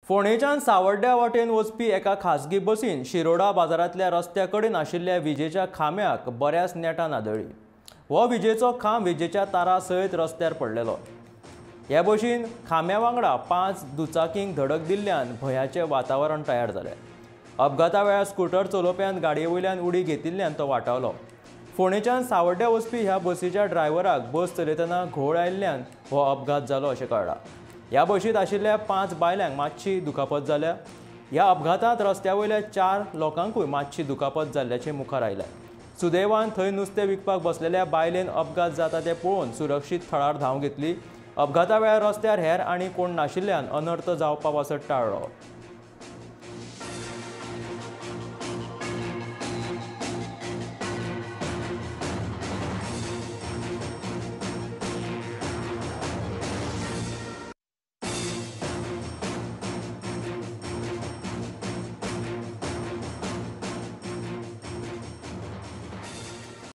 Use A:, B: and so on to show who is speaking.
A: फोंडेच्यान सावड्ड्या वाटेन वचपी एका खासगी बसीन शिरोडा बाजारांतल्या रस्त्या कडेन आशिल्ल्या विजेच्या खांब्याक बऱ्याच नेटान आदळ्ळी. हो विजेचो खांब विजेच्या तारा सयत रस्त्यार पडलेलो. ह्या बशीन खांब्या वांगडा 5 दुचाकींक धडक दिल्ल्यान भंयाचें वातावरण तयार जालें. अपघाता वेळार स्कुटर चलोवप्यान गाडये वयल्यान उडी घेतिल्ल्यान तो वाटावलो. फोंडेच्यान सावड्ड्या वचपी ह्या बसीच्या ड्रायव्हराक बस चलयतना घोळ आयिल्ल्यान हो अपघात जालो अशें कळ्ळां. ह्या बशींत आशिल्ल्या 5 बायलांक मातशी दुखापत जाल्या. ह्या अपघातांत रस्त्या वयल्या 4 लोकांकूय मातशी दुखापत जाल्ल्याचें मुखार आयलें. सुदैवान थंय नुस्तें विकपाक बसलेल्या बायलेन अपघात जाता तें पळोवन सुरक्षीत थळार धांव घेतली. अपघाता वेळार रस्त्यार हेर आनी कोण नाशिल्ल्यान अनर्थ जावपा पासत टाळ्ळो.